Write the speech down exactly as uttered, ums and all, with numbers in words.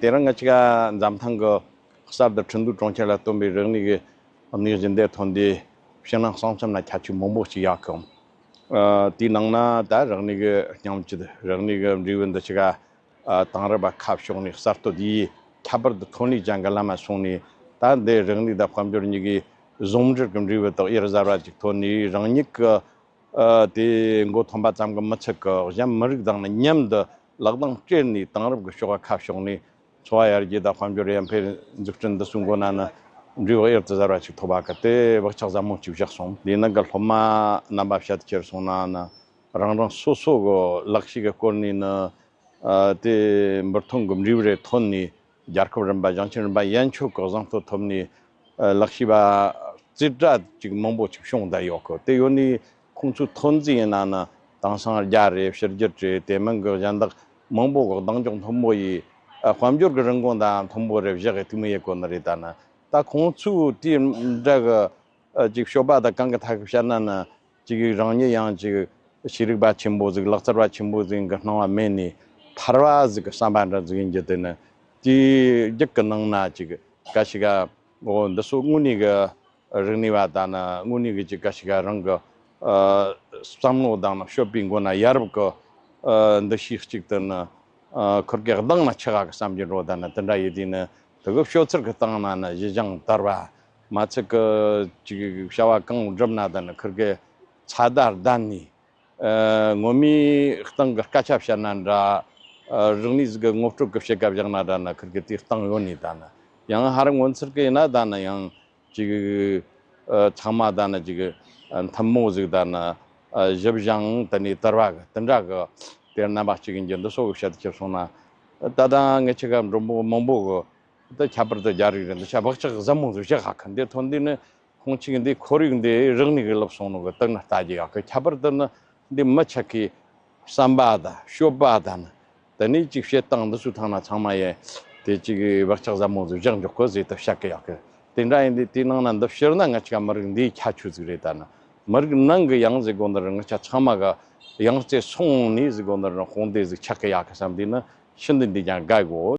དེ་རིང་ང་ཅག་ག་འཛམ་ཐང་གི་གསར་དུ་ཁྲིན་ཏུའུ་གྲོང་ཁྱེར་ལ་བཏོན་པའི་རིག་གནས་ཀྱི་གནས་བཞི་འདིར་ཐོན་ཏེ་ཕྱི་ནང་གསང་འཚམ་ན་ཁྱད་ཆོས་མང་པོ་ཞིག་ཡོད་གི། ཨ། དེའི་ནང་ན་ད་རིག་གནས་ཀྱི་སྙིང་བཅུད། རིག་གནས་ཀྱི་འབྲས་བུ་འདི་ཅིག་ག་ཨ། དེང་རབས་པ་ཁ་ཕྱོགས་ནས་གསར་གཏོད་ཡིས་ཁྱད་པར་དུ་ཐོན་ལས་ཅན་གྱི་ལམ་ལ་སོང་ནས། ད་འདི་རིག་གནས་དང་དཔལ་འབྱོར་གཉིས་ཀའི་ཟུང་འབྲེལ་གྱི་འབྲས་བུ་དག་གཡུར་ཟ་བ་ཅིག་ཐོན་ནས། རང་ཉིད་ཀྱི་ཨ། དེ་མགོ་ཐོན་པ་ཙམ་གྱིས་མི་ཚད་ཀྱི། གཞན་མི་རིགས་དང་ནི་མཉམ་དུ་ལག་གདང་སྦྲེལ་ནས་དེང་རབས་ཀྱི་ཕྱོགས་ཁ་ཕྱོགས་ནས་འཚོ་བ་ཡར་རྒྱས་དང་དཔལ་འབྱོར་ཡར་འཕེལ། འཛུགས་སྐྲུན་འདི་ཚོའི་མགོ་ན་ནི་འབྲས་བུ་གཡུར་དུ་ཟ་བ་ཅིག་ཐོབ་པ་གི། དེ་བག་ཆགས་ཟབ་མོ་ཅིག་བཞག་སོང་། དེ་ནང་གི་སློབ་མ་རྣམ་པ་བཤད་ཁྱེར་སོང་ན་ནི། རང་རང་སོ་སོ་གི་ལག་ཤེས་ཀྱི་སྐོར་ནས་ནི། ཨ། དེ་འབུར་ཐོན་གྱི་འབྲས་བུ་རེ་ཐོན་ནས། རྒྱལ་ཁབ་རིམ་པ། ཞིང་ཆེན་རིམ་པ་ཡན་ཆོད་ཀྱི་གཟེངས་བསྟོད་ཐོབ་ནས། ཨ། ལག་ཤེས་པ་རྩེ་གྲས་ཅིག་མང་པོ་ཅིག་བྱུང་བསྡད་ཡོད་གི། དེ་ཡོད་ནས་ཁོང་ཚོའི་ཐོན་རྫས་ཡིན་ན་ནི་དེང་སང་རྒྱ་རེད། ཕྱི་རྒྱལ་རེད། དེ་མིན་གྱི་གཞན་དག་མང་པོ་གི་གདེང་འཇོག་མཐོན་པོ་ཡིས། ཨ། དཔལ་འབྱོར་གྱི་རིན་གོང་དང་མཐོན་པོ་རེ་བཞག་གི་དེ་མོ་ཡེད་གོ་ནི་རེད། ད་ནི་ད་ཁོང་ཚོའི་དེ་འདྲ་གི་ཨ། ཅིག་སྤྱོད་པ་དང་གང་གི་ཐད་ཀྱི་བཤད་ན་ནི། ཅིག་རང་ཉིད་ཡང་ཅིག་ཤེས་རིག་པ་ཆེན་པོ་ཟིག་ལག་རྩལ་བ་ཆེན་པོ་ཟིག་གི་སྣང་བ་མེད་ནས། ཐར་བ་ཟིག་གི་བསམ་པ་འདྲ་ཟིག་ཡིན་རྒྱུ་དེ་ནི། དེའི་རྒྱུད་ཀྱི་ནང་ན་ཅིག་ག་ཞིག་ག་འོ། འདི་ཚོ་དངོས་གནས་ཀྱི་རིག་གནས་པ་དང་ནི། དངོས་གནས་ཀྱི་ཅིག་ག་ཞིག་ག་རང་གི་ཨ། བསམ་བློ་དང་ནི་སྤྱོད་པའི་མགོ་ན་ཡ་རབས་ཀྱི་ཨ། འདུ་ཤེས་གཅིག་ཏུ་ནི། ཨ། ཁུར་གེ་གདེང་ན་ཆགས་གི་བསམ་གྱི་འགྲོ། ད་ནི་དེ་འདྲ་ཡིན་དུས་ནི། དེ་གི་སྤྱོད་ཚུལ་གྱི་སྟེང་ན་ནི་ཞི་འཇམ་དར་བ། མ་ཚད་ཀྱི་ཅིག་བྱ་བ་གང་བསྒྲུབ་ན་ད་ནི་ཁུར་གེ་ཚ་དར་ལྡན་ནས། ཨ། ངོ་མའི་སྟེང་གི་སྐད་ཆ་བཤད་ན་འདྲ། ཨ། རིག་གནས་ཟིག་གི་ངོ་སྤྲོད་ཀྱི་བྱེད་སྐབས་བཞག་ན་འདྲ་ནི། ཁུར་གེ་དེའི་སྟེང་ཡོད་ནས། ད་ནི་ཡང་ཧ་ར་ངོ་མཚར་གི་ཡིན་ན། ད་ནི་ཡང་ཅིག་ཨ། ཚང་མ་ད་ནི་ཅིག་ཨ། མཐུན་མོང་ཟིག་ད་ནི། ཨ། ཞི་འཇམ་དེ་ནས་དར་བ་གི་དེ་འདྲ་གི་དེ་རྣམ་པ་གཅིག་ཡིན་རྒྱུ། འདི་ཚོ་གི་བཤད་དུ་ཁྱེར་སོང་ན། ད་ལྟ་ངེད་ཅག་གི་མགྲོན་པོ་མང་པོ་གི། ད་ཁྱད་པར་དུ་རྒྱ་རིགས་རེད། འདི་ཆ་བག་ཆགས་ཟབ་མོ་ཟིག་བཞག་ག་གི། འདི་ཐོན་དུས་ནི་ཁོང་ཅིག་འདི་ཁོར་ཡུག་འདི་རིག་གནས་གི་ལོབས་སོང་ནོ་གི་དེ་ནི་ལྟ་རྒྱུ་ཡོད་གི། ཁྱད་པར་དུ་ནི་འདི་མི་ཆ་གི་བསམ་པ་དང་སྤྱོད་པ་དང་ནི། དེ་ནས་ཅིག་བྱེད་སྟངས་འདི་ཚོའི་ཐོག་ན་ཚང་མ་ཡེ་དེ་ཅིག་བག་ཆགས་ཟབ་མོ་ཟིག་བཞག་འཇོག་གི་ཟེར་དུ་བཤད་གི་ཡོད་གི། དེ་འདྲ་ཡིན་དུས་དེའི་ནང་ན་འདི་ཕྱིར་ན་ང་ཅག་མི་རིགས་འདིའི་ཁྱད་ཆོས་ཟིག་རེད། ད་ནི་མི་རིགས་ནང་གི་ཡང་ཟེར་དགོས་ནི་རེད། ང་ཅག་ཚང་མ་གི་ཡང་རྩེ་སོང་ནས་ཟེར་དགོས་ནི་རེད། དཔུང་སྡེ་ཟིག་ཆགས་གི་ཡོད་གི་བསམ་དུས་ནི་ཤིན་ཏུ་འདི་ཀྱང་དགའ་གོ།